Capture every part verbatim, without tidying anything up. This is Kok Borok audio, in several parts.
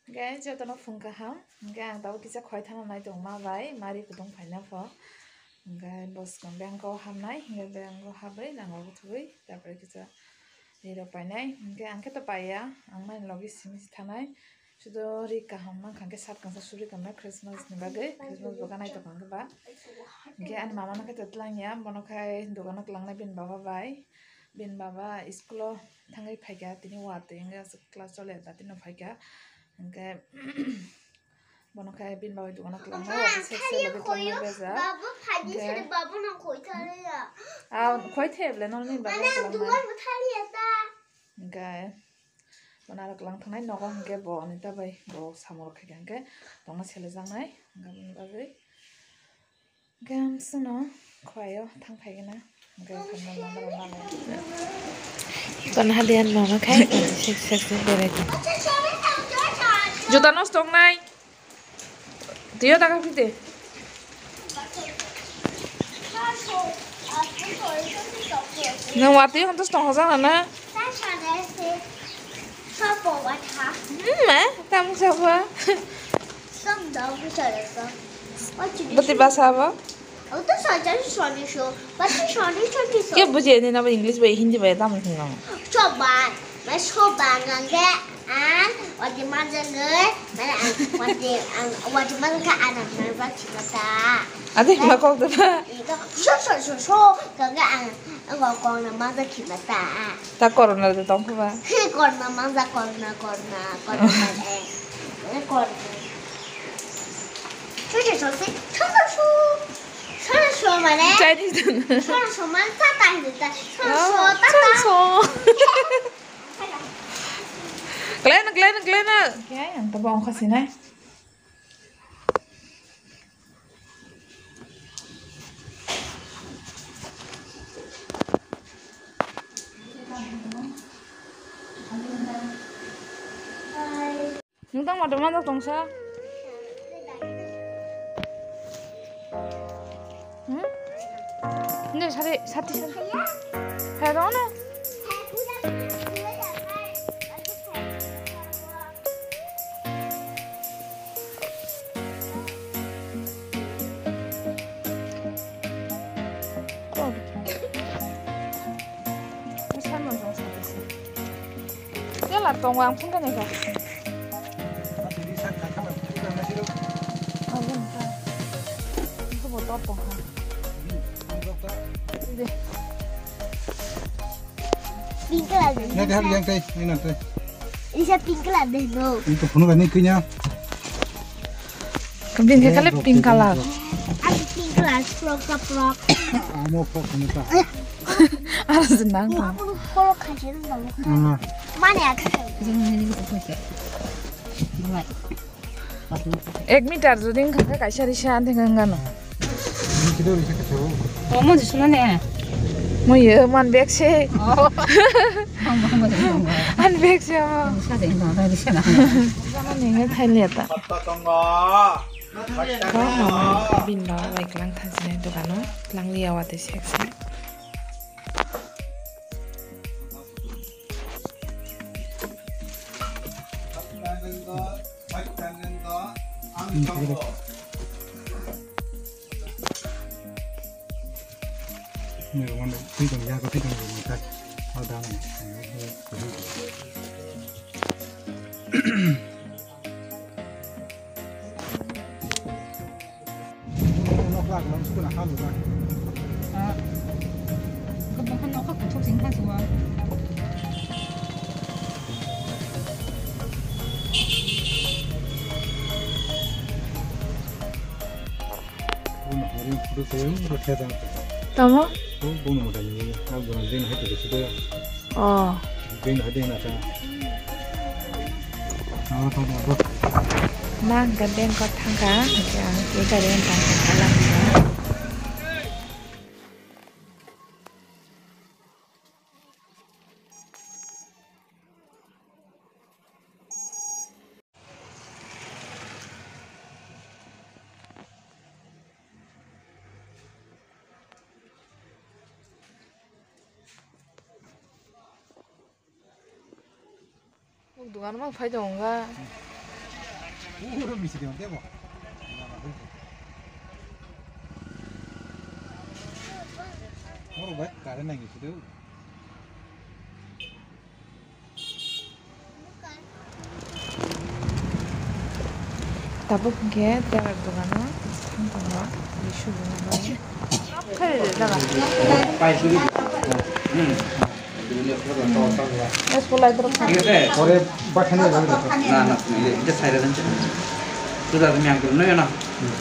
Hwnkhe jotono phung kaham. Hwnkhe ang tabuk kisa khoi thana nai tongo ma bai, mari kutung phaina pho. Hwnkhe bwskang bengkok hamnai, hwnkhe bengkok habwi nango bwthubwi, tarpore kisa rirok painai. Hwnkhe ang khe to paiya, ang nai logi simi se thanai. Sudo ri kaham mankha hwnkhe sat kangsa suri kama Christmas ni bagwi, Christmas bo ganai tongkha hwnkhe ba. Hwnkhe ani mama no khe to twlangya, bono khai dogano kwlangnai bini baba bai. Bini baba school o thangwi phaikha, tini watwi hwnkhe aswk class choli ya, datino phaikha. Hwnkhe bono khai bini baba dogano kwlangnai, watwi sek sek logi kwlangnai bejak. Hwnkhe ah, khoi the bole nol ni bagwi kwlangnai. Hwnkhe bono aro kwlang thangnai nogo hwnkhe bo ani ta bai bo samung rok khaikha hwnkhe tongna selejaknai hwnkhe bini bagwi. Gamsano khwlaio thang phaigena. Kono halian mama khai sek sek sek berai tong. Juta nosto wngnai. Tio daga phite. Nang watwi hon tos tong hojak na na. Hmm, ma, tam sabo. Bati basa abo? Ke buji ni na English bai Hindi bai tam hino. Soba, mai soba nang ke an, wati manjang ke, mai an, wati an, wati manjang ke an, mai ba chimata. Ade ma kok de ba. So so so so, kang ke an, an kok kong na manjang chimata. Ta corona de tong phu ba. He corona manjang corona corona corona eh. Eh, corona. Chuchu chusi, chuchu chu. Chuchu chu mane. Chinese dan. Chuchu chu mane tata hindi ta. Chuchu chu tata. Chuchu. Glenn, Glenn, Glenn. Kya, yang to bong khasi nai. Nwng tang motor manjak tongsa. Hmm? Hindi, sari, sati, sari. Kaya dong na. Kok. Ini sama dong satu sih. Dia lah tong wang pun kan ya. Abo wngkha. Abo bo top wngkha. Pink colour de. Yang teh, yang teh, ini nanti. Ini saya pink colour de, no. Ini tuh penuh kan ini kayaknya. Bini khe khali pink colour. Ani pink colour, frog ka frog. Amo frog ni ta. Aro se nang. Amo kolo khaje nang. Mane a. Ek meter jodi wngkha khe kaisa risa thengkha wngano. Omo jisuna ne. Muiyo man bag se. Oh. Ang bang bang bang. An bag se amo. Sa de no ta risa na. Jana ni nge thai le ta. Ko mama bin ba bai klang tha jine dogano klang liya wa te sek sek. Tamo? Oh. Ma hwnkha bengkok thangkha, hwnkhe ang khe gari hwn tongkha. Dugan ma phai tongo ga. Puro misi diyon tebo. Oro bai kare nangi sido. Tabuk hwnkhe tera dogano thang tongo, tei subung bai. Khe jaga. Yes, polai borok kha. Pore bathani jaga. Na, na, na, ita side ran. Sudah kami angkil, no, ya, na?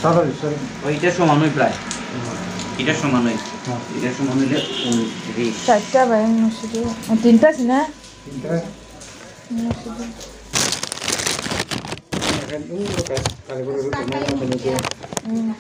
Salah, sorry. Oh, ita somanoi prai. Ita somanoi. Ita somanoi le, um, di. Chaita bai ang nusidi. Oh, tinta sina? Tinta. Nusidi. Akan, uh, kas-, kali boleh dulu, mana, mana, mana. Hmm.